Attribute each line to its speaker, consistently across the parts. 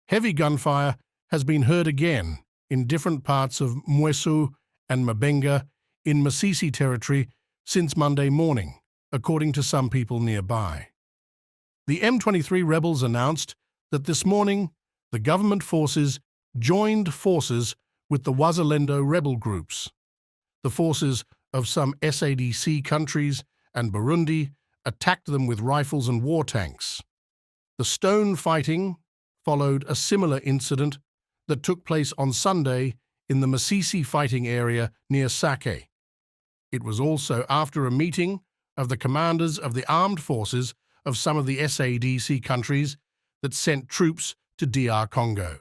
Speaker 1: Heavy gunfire has been heard again in different parts of Mweso and Mabenga in Masisi territory since Monday morning, according to some people nearby. The M23 rebels announced that this morning the government forces joined forces with the Wazalendo rebel groups. The forces of some SADC countries and Burundi attacked them with rifles and war tanks. The stone fighting followed a similar incident that took place on Sunday in the Masisi fighting area near Sake. It was also after a meeting of the commanders of the armed forces of some of the SADC countries that sent troops to DR Congo.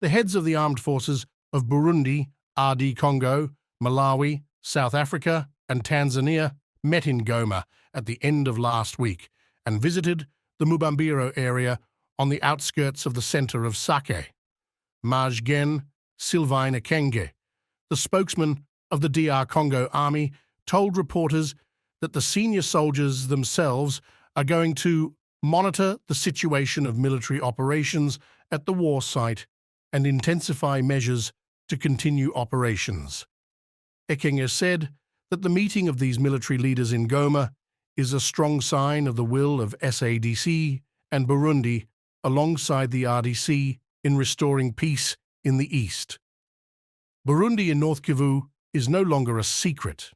Speaker 1: The heads of the armed forces of Burundi, RD Congo, Malawi, South Africa, and Tanzania met in Goma at the end of last week and visited the Mubambiro area on the outskirts of the center of Sake. Maj Gen Sylvain Ekenge, the spokesman of the DR Congo army, told reporters that the senior soldiers themselves are going to monitor the situation of military operations at the war site and intensify measures to continue operations. Ekenge said that the meeting of these military leaders in Goma is a strong sign of the will of SADC and Burundi alongside the RDC in restoring peace in the east. Burundi in North Kivu is no longer a secret.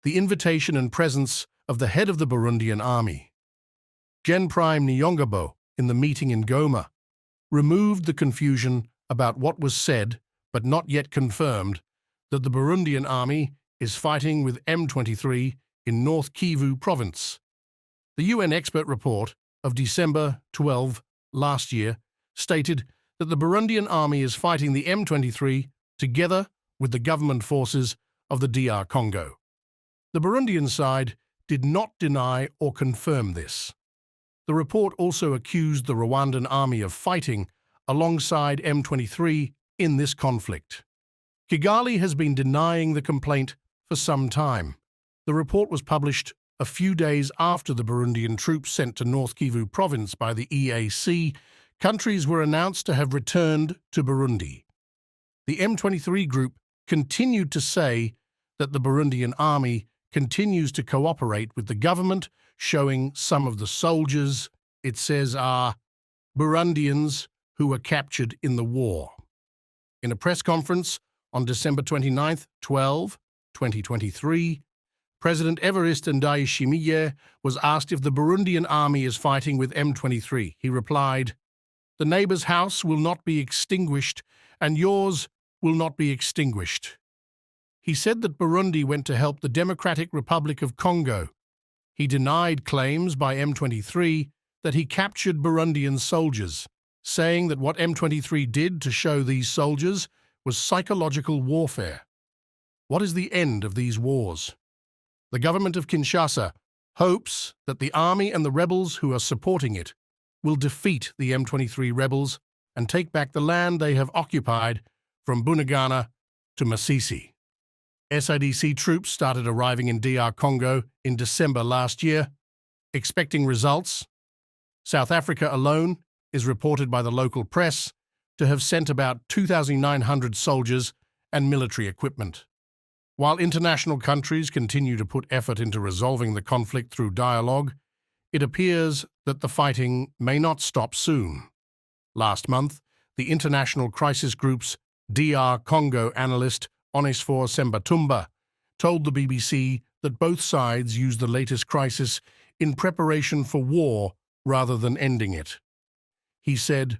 Speaker 1: The invitation and presence of the head of the Burundian army, Gen Prime Niyongabo, in the meeting in Goma, removed the confusion about what was said, but not yet confirmed, that the Burundian army is fighting with M23 in North Kivu province. The UN expert report of December 12 last year stated that the Burundian army is fighting the M23 together with the government forces of the DR Congo. The Burundian side did not deny or confirm this. The report also accused the Rwandan army of fighting alongside M23 in this conflict. Kigali has been denying the complaint for some time. The report was published a few days after the Burundian troops sent to North Kivu province by the EAC countries were announced to have returned to Burundi. The M23 group continued to say that the Burundian army continues to cooperate with the government, showing some of the soldiers it says are Burundians who were captured in the war. In a press conference on December 29, 2023, President Evariste Ndayishimiye was asked if the Burundian army is fighting with M23. He replied, "The neighbor's house will not be extinguished, and yours will not be extinguished." He said that Burundi went to help the Democratic Republic of Congo. He denied claims by M23 that he captured Burundian soldiers, saying that what M23 did to show these soldiers was psychological warfare. What is the end of these wars? The government of Kinshasa hopes that the army and the rebels who are supporting it will defeat the M23 rebels and take back the land they have occupied from Bunagana to Masisi. SADC troops started arriving in DR Congo in December last year, expecting results. South Africa alone is reported by the local press to have sent about 2,900 soldiers and military equipment. While international countries continue to put effort into resolving the conflict through dialogue, it appears that the fighting may not stop soon. Last month, the International Crisis Group's DR Congo analyst Onesphore Sematumba told the BBC that both sides use the latest crisis in preparation for war rather than ending it. He said,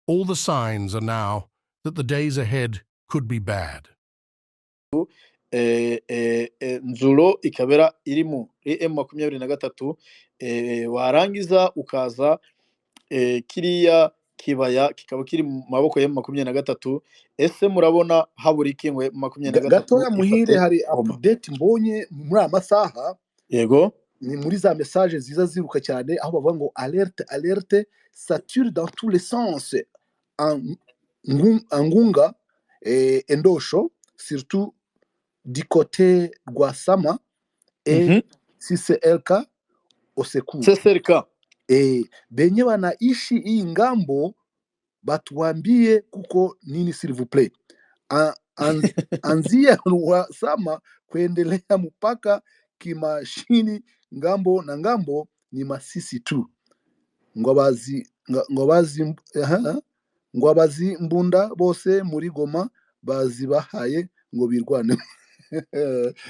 Speaker 1: "All the signs are now that the days ahead could be bad."
Speaker 2: Nzuro ikabera iri muri M23, warangiza ukaza kiriya kibaya kikaba kiri mu maboko ya M23. Ese murabona habura iki ngo M23
Speaker 3: Gatoya Muhire,
Speaker 2: ifate
Speaker 3: hari
Speaker 2: Goma?
Speaker 3: update mbonye muri aya masaha.
Speaker 2: Yego.
Speaker 3: Ni muri za message ziza ziruka cyane, aho bavuga ngo "Alerte, alerte, ça tire dans tous les sens en Ngunga et Ndosho, surtout du côté Rwasama et CCLK au secours."
Speaker 2: CCRK.
Speaker 3: Benye wanaishi hii ngambo. Batuambie kuko nini, s'il vous plaît. Anzia Ruhasama kuendelea mpaka Kimashini, ngambo na ngambo ni Masisi tu. Ngo abazi ngo abazi aha, ngo abazi mbunda bose muri Goma bazibahaye ngo birwane.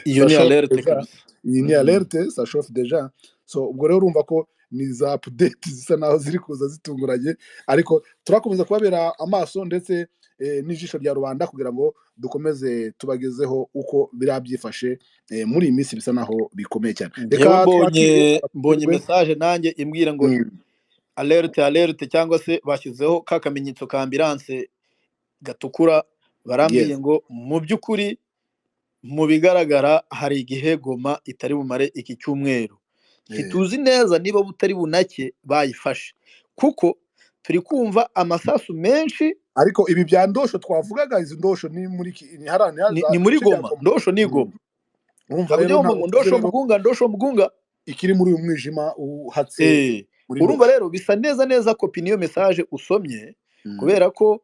Speaker 2: Iyo
Speaker 3: Ça
Speaker 2: ni
Speaker 3: chauffe
Speaker 2: alerte
Speaker 3: déjà.
Speaker 2: kabisa.
Speaker 3: Iyi ni alerte, ça chauffe déjà. So ubwo rero urumva ko ni za update zisa naho ziri kuza zitunguranye, ariko turakomeza kubabera amaso ndetse n'ijisho rya rubanda kugira ngo dukomeze tubagezeho uko biriya byifashe muri iyi minsi bisa naho bikomeye cyane.
Speaker 2: Njyewe
Speaker 3: Reka
Speaker 2: mbonye
Speaker 3: twakire
Speaker 2: mbonye
Speaker 3: abatumirwe.
Speaker 2: message nanjye imbwira ngo alerte, alerte, cyangwa se bashyizeho ka kamenyetso ka ambulance gatukura, barambwiye ngo mu by'ukuri mu bigaragara hari igihe Goma itari bumare iki cyumweru. Ntituzi neza niba butari bunake bayifashe, kuko turi kumva amasasu menshi.
Speaker 3: Ariko ibi bya Ndosho twavugaga, izi Ndosho ni muri ni hariya ni
Speaker 2: Ni,
Speaker 3: za
Speaker 2: ni muri
Speaker 3: bice bya
Speaker 2: Goma.
Speaker 3: Goma.
Speaker 2: Ndosho ni Goma.
Speaker 3: Urumva
Speaker 2: Ntabwo
Speaker 3: rero
Speaker 2: ujya wumva
Speaker 3: ntabwo
Speaker 2: ngo
Speaker 3: tuzi
Speaker 2: Ndosho
Speaker 3: rero
Speaker 2: Mugunga, Ndosho Mugunga.
Speaker 3: Ikiri muri uyu mwijima uhatse muri
Speaker 2: Urumva
Speaker 3: Ndosho.
Speaker 2: rero bisa neza neza kopi niyo message usomye, kubera ko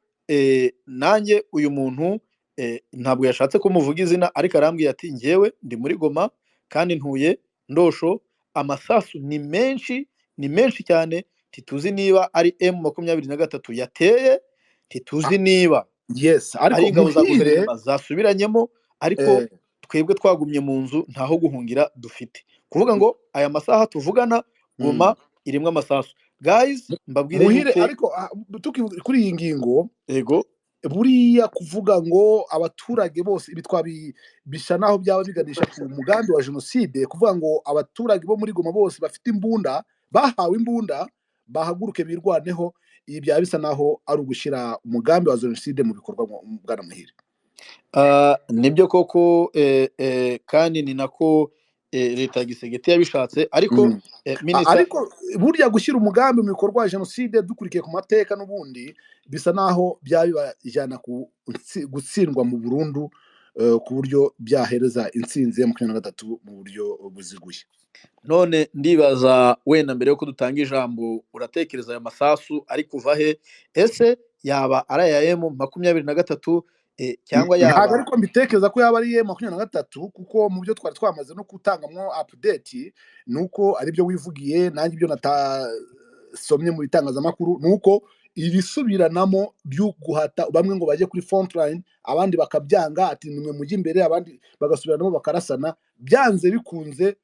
Speaker 2: nanjye uyu muntu ntabwo yashatse ko muvuga izina, ariko arambwiye ati njyewe ndi muri Goma kandi ntuye Ndosho, amasasu ni menshi, ni menshi cyane, ntituzi niba ari M23 yateye, ntituzi niba
Speaker 3: Yes, ariko
Speaker 2: ari ingabo za
Speaker 3: Muhire
Speaker 2: guverinoma zasubiranyemo, ariko twebwe twagumye mu nzu, ntaho guhungira dufite. Kuvuga ngo aya masaha tuvugana Goma irimo amasasu, guys, mbabwire
Speaker 3: Muhire,
Speaker 2: yuko
Speaker 3: ariko tukivuga kuri iyi ngingo,
Speaker 2: ego
Speaker 3: buriya kuvuga ngo abaturage bose ibi bisa naho byaba biganisha ku mugambi wa jenoside, kuvuga ngo abaturage bo muri Goma bose bafite imbunda, bahawe imbunda, bahaguruke birwaneho, ibi byaba bisa naho ari ugushyira umugambi wa jenoside mu bikorwa, bwana Muhire.
Speaker 2: Nibyo koko, kandi ni nako leta ya Gisegeti yabishatse, ariko minisita
Speaker 3: Ariko burya gushyira umugambi mu bikorwa wa jenoside dukurikiye ku mateka n'ubundi bisa naho byaba bibajyana ku gutsindwa mu burundu, ku buryo byahereza intsinzi ya 23 mu buryo buziguye.
Speaker 2: None ndibaza wenda mbere yuko dutanga ijambo, uratekereza aya masasu ari kuva he? Ese yaba ari aya M23 cyangwa
Speaker 3: Ntabwo
Speaker 2: yaba
Speaker 3: ariko mbitekereza ko yaba ari M23, kuko mu byo twari twamaze no gutangamo update ni uko ari byo wivugiye, nanjye ibyo natasomye mu bitangazamakuru ni uko iri subiranamo byo guhata bamwe ngo bajye kuri front line, abandi bakabyanga ati nimwe mujye imbere, abandi bagasubiranamo bakarasana, byanze bikunze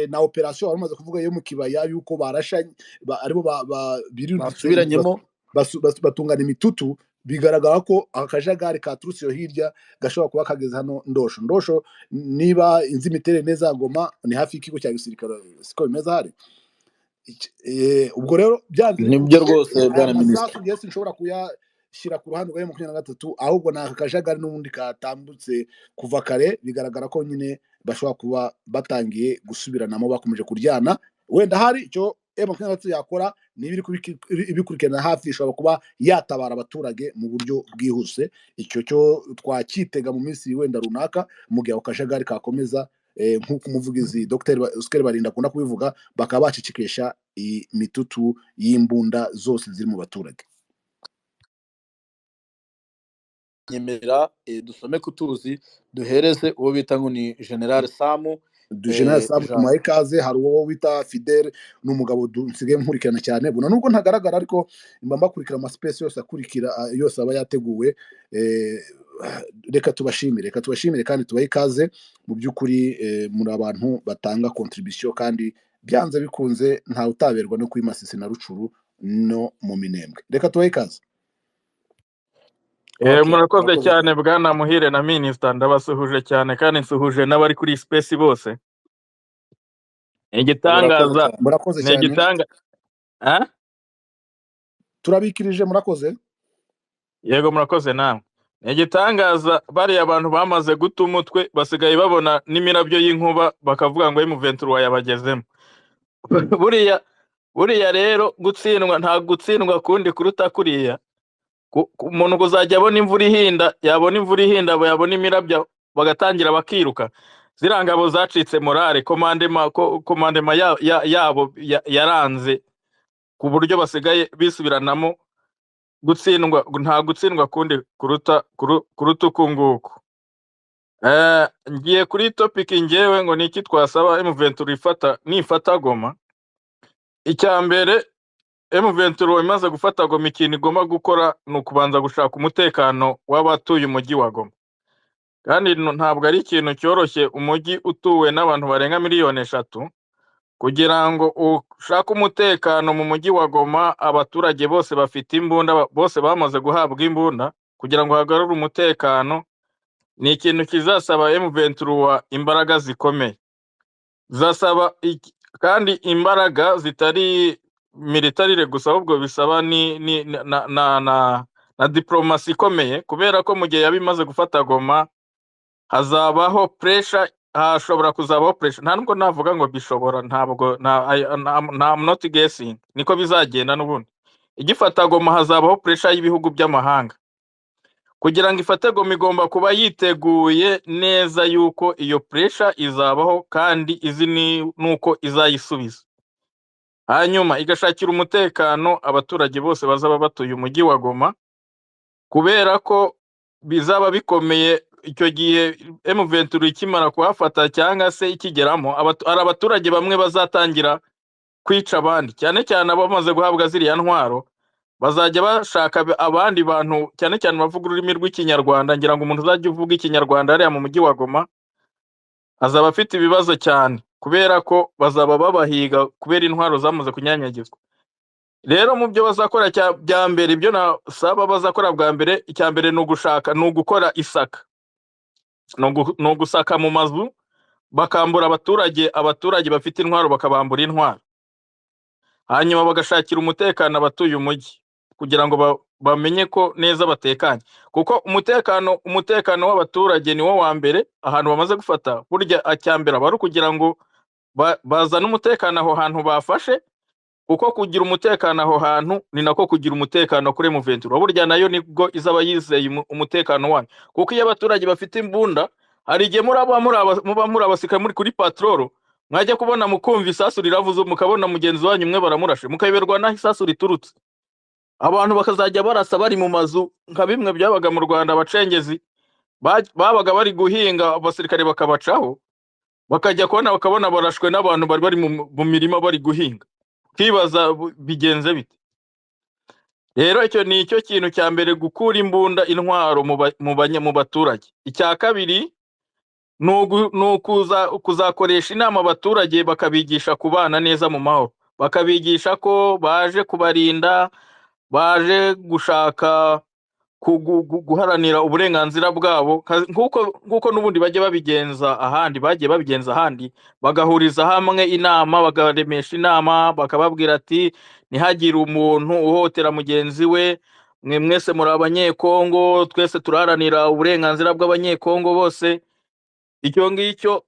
Speaker 3: na operation bamaze kuvuga yo mu kibaya yuko barashanye aribo birindutse
Speaker 2: basubiranyemo
Speaker 3: batungana imitutu, bigaragara ko akajagari katurutse iyo hirya gashobora kuba kageze hano Ndosho. Ndosho niba inzi imiterere neza ya Goma ni hafi y'ikigo cya gisirikare, siko bimeze hari. Ubwo rero byanze
Speaker 2: Nibyo
Speaker 3: bikunze
Speaker 2: rwose
Speaker 3: aya
Speaker 2: bwana minisita.
Speaker 3: masasu ngewe sinshobora kuyashyira ku ruhande rwa M23, ahubwo ni aka kajagari n'ubundi katambutse kuva kare, bigaragara ko nyine bashobora kuba batangiye gusubiranamo, bakomeje kuryana. Wenda hari icyo M23 yakora niba iri ibikurikirana hafi, ishobora kuba yatabara abaturage mu buryo bwihuse. Icyo cyo twakitega mu minsi wenda runaka, mu gihe ako kajagari kakomeza, nk'uko umuvugizi Dr. Oscar Barinda akunda kubivuga, bakaba bacecekesha imitutu y'imbunda zose ziri mu baturage.
Speaker 2: Nyemerera dusome kutuzi, duhereze uwo bita ngo ni General Samu.
Speaker 3: General Samu
Speaker 2: Ijambo.
Speaker 3: Tumuhaye ikaze. Hari uwo wita Fidel, ni umugabo nsigaye nkurikirana cyane, buna nubwo ntagaragara ariko mba mbakurikira amaspace yose akurikira yose aba yateguwe. Reka tubashimire, reka tubashimire kandi tubahe ikaze. Mu by'ukuri muri abantu batanga contribution, kandi byanze bikunze ntawe utaberwa no kuri Masisi na Rucuru no mu Minembwe. Reka tubahe ikaze.
Speaker 2: Okay,
Speaker 4: Murakoze
Speaker 2: murakoze
Speaker 4: cyane bwana Muhire na minisita, ndabasuhuje cyane kandi nsuhuje n'abari kuri space bose. Ni
Speaker 2: Murakoze
Speaker 4: igitangaza,
Speaker 2: cyane.
Speaker 3: Murakoze
Speaker 4: ni
Speaker 3: cyane.
Speaker 4: igitanga. Ah?
Speaker 3: Turabikirije, murakoze.
Speaker 4: Yego, murakoze namwe. Ni igitangaza bariya abantu bamaze guta umutwe, basigaye babona n'imirabyo y'inkuba bakavuga ngo M23 yabagezemo. Buriya rero gutsindwa nta gutsindwa kundi kuruta kuriya. Umuntu kuzajya abona imvura ihinda, yabona imvura ihinda, yabona imirabyo bagatangira bakiruka. Ziriya ngabo zacitse morale, commandement yabo yaranze ku buryo basigaye bisubiranamo. Gutsindwa, nta gutsindwa kundi kuruta uku nguku. Ngiye kuri topic ngewe ngo ni iki twasaba M23 ifata nifata Goma. Icya mbere, M23 imaze gufata Goma, ikintu igomba gukora ni ukubanza gushaka umutekano w'abatuye umujyi wa Goma. Kandi ntabwo ari ikintu cyoroshye, umujyi utuwe n'abantu barenga miliyoni 3, kugira ngo ushake umutekano mu mujyi wa Goma, abaturage bose bafite imbunda, bose bamaze guhabwa imbunda, kugira ngo hagarure umutekano ni ikintu kizasaba M23 imbaraga zikomeye. Zasaba kandi imbaraga zitari militaire gusa, ahubwo bisaba ni na diplomasi ikomeye, kubera ko mu gihe yaba imaze gufata Goma hazabaho pressure, hashobora kuzabaho pressure. Nta nubwo navuga ngo bishobora, ntabwo nta, I'm not guessing, niko bizagenda n'ubundi. Igifata Goma hazabaho pressure y'ibihugu by'amahanga. Kugira ngo ifate Goma igomba kuba yiteguye neza yuko iyo pressure izabaho, kandi izi ni nuko izayisubiza, hanyuma igashakira umutekano abaturage bose bazaba batuye umujyi wa Goma, kubera ko bizaba bikomeye icyo gihe M23 ikimara kuhafata cyangwa se ikigeramo. Hari abaturage bamwe bazatangira kwica abandi, cyane cyane abamaze guhabwa ziriya ntwaro. Bazajya bashaka abandi bantu, cyane cyane bavuga ururimi rw'Ikinyarwanda. Ngira ngo umuntu uzajya uvuga Ikinyarwanda hariya mu mujyi wa Goma azaba afite ibibazo cyane, kubera ko bazaba babahiga kubera intwaro zamaze kunyanyagizwa. Rero mu byo bazakora bya mbere, ibyo nasaba bazakora bwa mbere, icya mbere ni ugushaka, ni ugukora isaka, ni ugusaka mu mazu, bakambura abaturage bafite intwaro, bakabambura intwaro, hanyuma bagashakira umutekano abatuye umujyi kugira ngo bamenye ko neza batekanye, kuko umutekano w'abaturage ni wo wa mbere. Ahantu bamaze gufata, burya icya mbere aba ari ukugira ngo bazane umutekano aho hantu bafashe, kuko kugira umutekano aho hantu ni nako kugira umutekano kuri M23. Burya nayo nibwo izaba yizeye umutekano wayo, kuko iyo abaturage bafite imbunda, hari igihe muraba muri muba muri abasirikare muri kuri patrol, mwajya kubona mukumva isasu riravuze, mukabona mugenzi wanyu umwe baramurashe, mukayoberwa n'aho isasu riturutse. Abantu bakazajya barasa bari mu mazu, nka bimwe byabaga mu Rwanda, abacengezi babaga bari guhinga, abasirikare bakabacaho, bakajya kubona bakabona barashwe n'abantu bari bari mu mirima bari guhinga, ukibaza bigenze bite. Rero icyo ni icyo kintu cya mbere, gukura imbunda, intwaro mu baturage. Icya kabiri ni ukuza kuzakoresha inama abaturage, bakabigisha kubana neza mu mahoro, bakabigisha ko baje kubarinda, baje gushaka guharanira uburenganzira bwabo, nk'uko n'ubundi bajya babigenza ahandi, bagiye babigenza ahandi, bagahuriza hamwe inama, bakaremesha inama, bakababwira ati: "Ntihagire umuntu uhohotera mugenzi we, mwe mwese muri Abanyekongo, twese turaharanira uburenganzira bw'Abanyekongo bose." Icyo ngicyo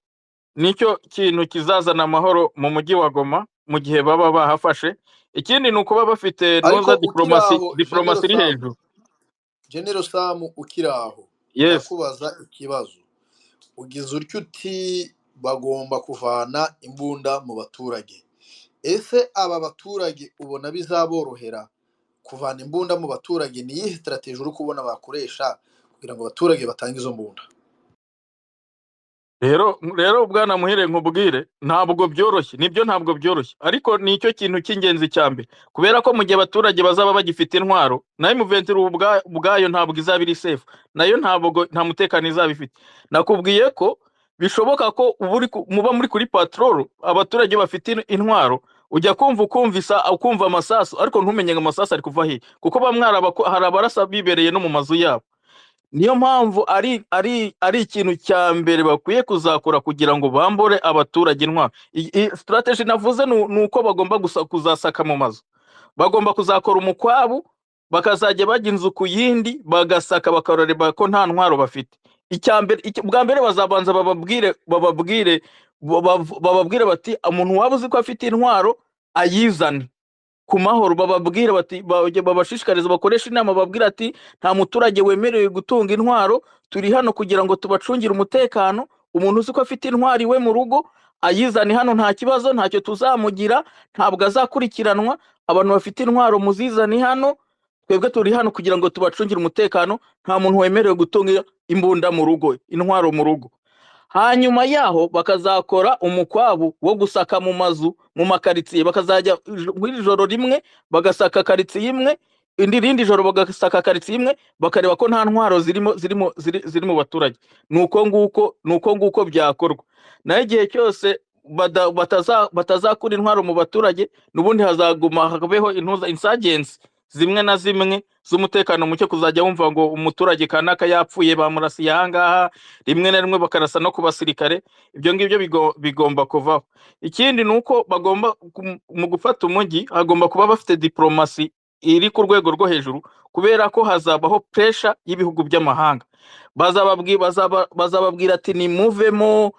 Speaker 4: nicyo kintu kizazana amahoro mu mujyi wa Goma mu gihe baba bahafashe. Ikindi ni ukuba bafite
Speaker 2: Ariko
Speaker 4: noza
Speaker 2: ukiri
Speaker 4: diplomasi,
Speaker 2: aho,
Speaker 4: diplomasi
Speaker 2: General
Speaker 4: iri
Speaker 2: Sam,
Speaker 4: hejuru.
Speaker 2: General Sam, ukiri aho,
Speaker 4: Yes.
Speaker 2: ndakubaza ikibazo. Ugize utyo uti bagomba kuvana imbunda mu baturage. Ese aba baturage ubona bizaborohera kuvana imbunda mu baturage? Ni iyihe strategy uri kubona bakoresha kugira ngo abaturage batange izo mbunda?
Speaker 4: Rero bwana Muhire, nkubwire, ntabwo byoroshye, nibyo, ntabwo byoroshye, ariko ni icyo kintu cy'ingenzi cya mbere, kubera ko mu gihe abaturage bazaba bagifite intwaro, nayo M23 ubwayo ntabwo izaba iri safe, nayo ntabwo, nta mutekano izaba ifite. Nakubwiye ko bishoboka ko uba muba muri kuri patrol, abaturage bafite intwaro, ujya kumva ukumva ukumva amasasu, ariko ntumenye ngo amasasu ari kuva hehe, kuko bamwe hari abarasa bibereye no mu mazu yabo. Niyo mpamvu ari ikintu cya mbere bakwiye kuzakora kugira ngo bambure abaturage intwaro. Strategy navuze ni uko bagomba kuzasaka mu mazu, bagomba kuzakora umukwabu, bakazajya bajya inzu ku yindi, bagasaka, bakareba ko nta ntwaro bafite. Icya mbere, bwa mbere bazabanza bababwire bati: "Umuntu waba uzi ko afite intwaro ayizane ku mahoro." Bababwire bati, babashishikarize, bakoreshe inama, babwire ati: "Nta muturage wemerewe gutunga intwaro, turi hano kugira ngo tubacungire umutekano. Umuntu uzi ko afite intwaro iwe mu rugo ayizane hano, nta kibazo, ntacyo tuzamugira, ntabwo azakurikiranwa. Abantu bafite intwaro muzizane hano." Twebwe turi hano kugira ngo tubacungire umutekano, nta muntu wemerewe gutunga imbunda mu rugo, intwaro mu rugo. Hanyuma yaho bakazakora umukwabu wo gusaka mu mazu, mu makaritsiye, bakazajya muri ijoro rimwe bagasaka karitsiye imwe, indi rindi joro bagasaka karitsiye imwe, bakareba ko nta ntwaro zirimo zirimo ziri, ziri mu baturage. Nuko nguko byakorwa. Naho igihe cyose batazakura intwaro mu baturage, n'ubundi hazaguma habeho intuza insurgency zimwe na zimwe z'umutekano muke, kuzajya wumva ngo umuturage kanaka yapfuye, bamurasiye ahangaha, rimwe na rimwe bakarasa no ku basirikare. Ibyo ngibyo bigomba kuvaho. Ikindi ni uko bagomba mu gufata umujyi hagomba kuba bafite diplomasi iri ku rwego rwo hejuru, kubera ko hazabaho pressure y'ibihugu by'amahanga. Bazababwira ati: "Nimuvemo,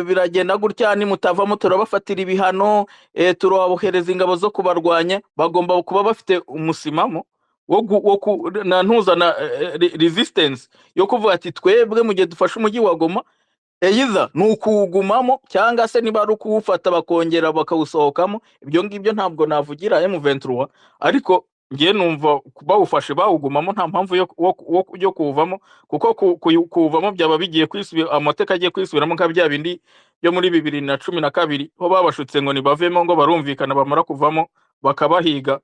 Speaker 4: biragenda gutya, nimutavamo turabafatira ibihano, turabohereza ingabo zo kubarwanya." Bagomba kuba bafite umusimamo wo na ntuza na resistance yo kuvuga ati: "Twebwe mu gihe dufashe umujyi wa Goma, either ni ukuwugumamo cyangwa se niba ari ukuwufata bakongera bakawusohokamo." Ibyo ngibyo ntabwo navugira M23, ariko ngiye numva bawufashe bawugumamo, nta mpamvu yo kuwuvamo, kuko kuwuvamo byaba bigiye kwisubira, amateka agiye kwisubiramo nka bya bindi byo muri 2012, ho babashutse ngo nibavemo, ngo barumvikana, bamara kuvamo bakabahiga,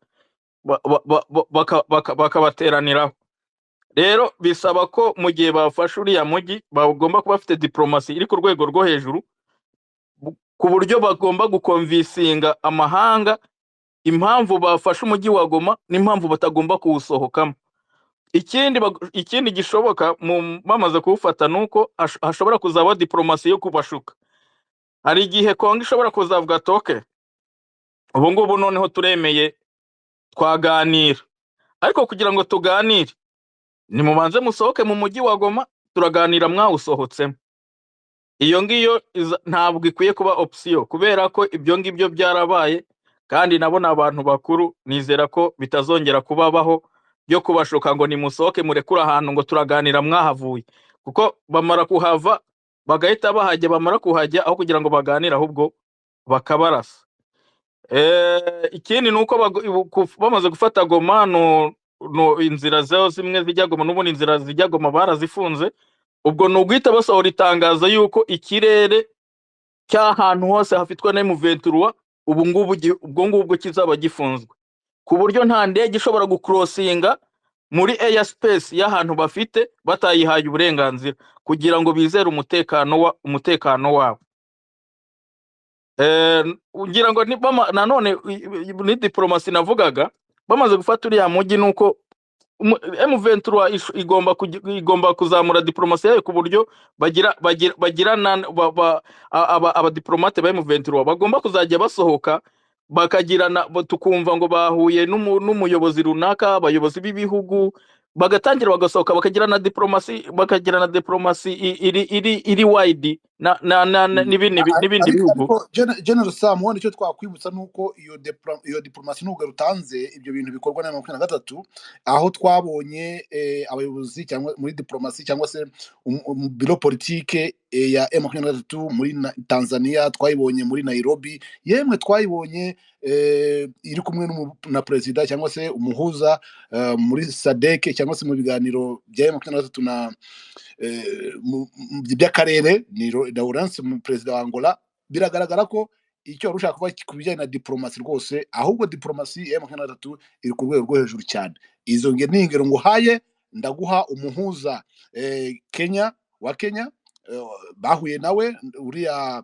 Speaker 4: bakabateraniraho. Rero bisaba ko mu gihe bafashe uriya mujyi bagomba kuba bafite diplomasi iri ku rwego rwo hejuru, ku buryo bagomba guconvincinga amahanga impamvu bafashe umujyi wa Goma n'impamvu batagomba kuwusohokamo. Ikindi gishoboka bamaze kuwufata ni uko hashobora kuzabaho diplomasi yo kubashuka. Hari igihe Kongo ishobora kuzavuga ati: "Okay, ubu ngubu noneho turemeye twaganira, ariko kugira ngo tuganire nimubanze musohoke mu mujyi wa Goma, turaganira mwawusohotsemo." Iyo ngiyo ntabwo ikwiye kuba option, kubera ko ibyo ngibyo byarabaye, kandi nabo ni abantu bakuru, nizera ko bitazongera kubabaho byo kubashuka ngo nimusohoke murekure ahantu ngo turaganira mwahavuye, kuko bamara kuhava bagahita bahajya, bamara kuhajya aho kugira ngo baganire ahubwo bakabarasa. Ikindi ni uko bamaze gufata Goma, no inzira zao zimwe zijya Goma, n'ubundi inzira zijya Goma barazifunze. Ubwo ni uguhita basohora itangazo yuko ikirere cy'ahantu hose hafitwe na M23 ubu ngubu ubwo ngubwo kizaba gifunzwe, ku buryo nta ndege ishobora gucrossinga muri air space y'ahantu bafite batayihaye uburenganzira, kugira ngo bizere umutekano wabo. Ngira ngo nanone ni diplomasi navugaga bamaze gufata uriya mujyi, nuko M23 igomba kuzamura diplomasi yayo ku buryo bagira bagira bagirana abadiplomate ba M23 bagomba kuzajya basohoka bakagirana, tukumva ngo bahuye n'umuyobozi runaka, abayobozi b'ibihugu bagatangira bagasohoka bakagirana diplomasi iri wide na n'ibindi
Speaker 3: Ariko
Speaker 4: bihugu.
Speaker 3: Ariko General Sam, wenda icyo twakwibutsa ni uko iyo diplomasi nubwo rutanze, ibyo bintu bikorwa na 23, aho twabonye abayobozi cyangwa muri diplomasi cyangwa se biro politike ya M23 muri Tanzania, twayibonye muri Nairobi, yemwe twayibonye iri kumwe na perezida cyangwa se umuhuza muri SADC cyangwa se mu biganiro bya M23 na by'akarere ni Lawrence, perezida wa Angola. Biragaragara ko icyo wari ushaka kuvuga ku bijyanye na diplomasi rwose, ahubwo diplomasi ya M23 iri ku rwego rwo hejuru cyane. Izo ni ingero nguhaye. Ndaguha umuhuza Kenya wa Kenya, bahuye nawe uriya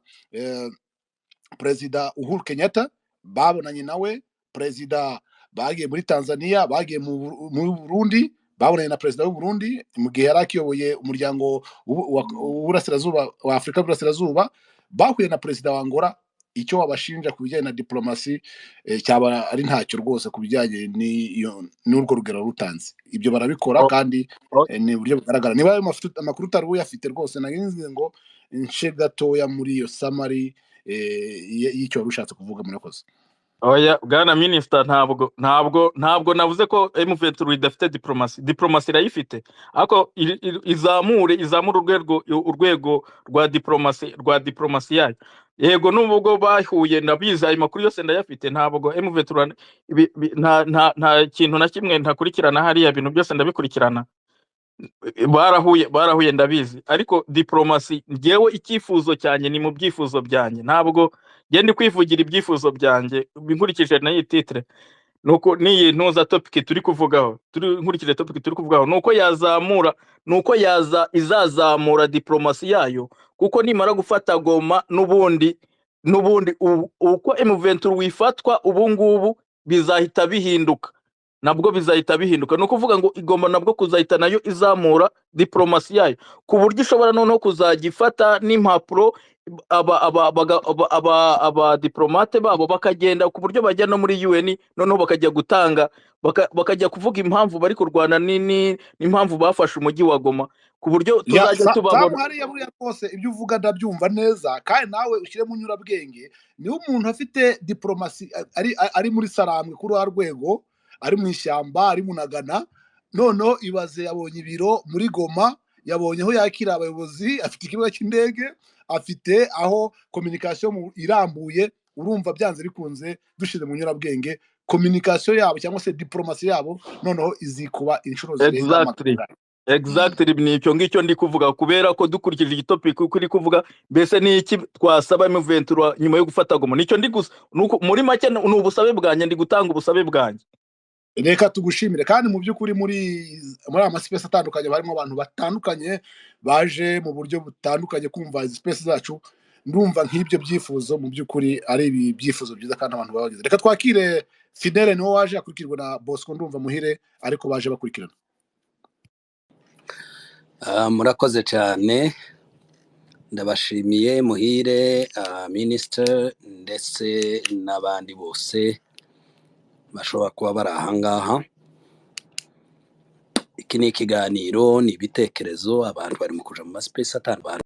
Speaker 3: perezida Uhuru Kenyatta, babonanye nawe perezida, bagiye muri Tanzania, bagiye muri Burundi, babonanye na perezida w'u Burundi mu gihe yari akiyoboye umuryango w'uburasirazuba wa Afurika y'Uburasirazuba, bahuye na perezida wa Angola. Icyo wabashinja ku bijyanye na diplomasi cyaba ari ntacyo rwose ku bijyanye n'urwo rugero rutanze. Ibyo barabikora kandi ni uburyo bugaragara. Niba ayo amakuru utari uyafite rwose, nari nzi ngo nce gatoya muri iyo summary y'icyo wari ushatse kuvuga. Murakoze.
Speaker 4: Oya, bwana minisita, ntabwo navuze ko M23 idafite diplomasi. Diplomasi irayifite, ariko izamure urwego rwa diplomasi yayo. Yego, nubwo bahuye, ndabizi, ayo makuru yose ndayafite. Ntabwo M23 nta kintu na kimwe ntakurikirana hariya, ibintu byose ndabikurikirana. Barahuye, ndabizi, ariko diplomasi, njyewe icyifuzo cyanjye ni mu byifuzo byanjye, ntabwo njye ndi kwivugira ibyifuzo byanjye nkurikije n'iyi titre, nuko n'iyi ntuza topic turi kuvugaho, turi nkurikije topic turi kuvugaho, nuko yazamura, nuko yaza izazamura diplomasi yayo, kuko nimara gufata Goma, n'ubundi uko M23 wifatwa ubu ngubu bizahita bihinduka, nabwo bizahita bihinduka. Ni ukuvuga ngo igomba nabwo kuzahita nayo izamura diplomasi yayo, ku buryo ishobora noneho kuzajya ifata n'impapuro, aba diplomate babo bakagenda, ku buryo bajya no muri UN, noneho bakajya gutanga, bakajya kuvuga impamvu bari kurwana n'impamvu bafashe umujyi wa Goma, ku buryo
Speaker 3: Ya,
Speaker 4: tuzajya
Speaker 3: Samu,
Speaker 4: tubabona.
Speaker 3: hariya buriya rwose ibyo uvuga ndabyumva neza, kandi nawe ushyiremo unyurabwenge. Niba umuntu afite diporomasi ari muri Sarambwe kuri rwa rwego, ari mu ishyamba, ari Munagana, noneho ibaze yabonye ibiro muri Goma, yabonye aho yakira abayobozi, afite ikibuga cy'indege, afite aho communication irambuye. Urumva byanze bikunze, dushyize mu nyurabwenge, communication yabo cyangwa se diporomasi yabo noneho izikuba inshuro zirenga 100.
Speaker 4: Exactly, ni icyo ngicyo ndi kuvuga, kubera ko dukurikije iyi topic uko iri kuvuga, mbese ni iki twasaba M23 nyuma yo gufata Goma? Nicyo ndi gusa, nuko muri make ni ubusabe bwanjye, ndi gutanga ubusabe bwanjye.
Speaker 3: Reka tugushimire. Kandi mu by'ukuri muri aya ma space atandukanye harimo abantu batandukanye baje mu buryo butandukanye kumva izi space zacu. Ndumva nk'ibyo byifuzo mu by'ukuri ari ibi byifuzo byiza kandi abantu babagize. Reka twakire Fidele, niwe waje akurikirwa na Bosco, ndumva Muhire, ariko baje bakurikirana.
Speaker 5: Murakoze cyane, ndabashimiye Muhire, minisitiri, ndetse n'abandi bose bashobora kuba bari ahangaha. Iki ni ikiganiro, ni ibitekerezo, abantu bari mu kuja mu ma space atandukanye.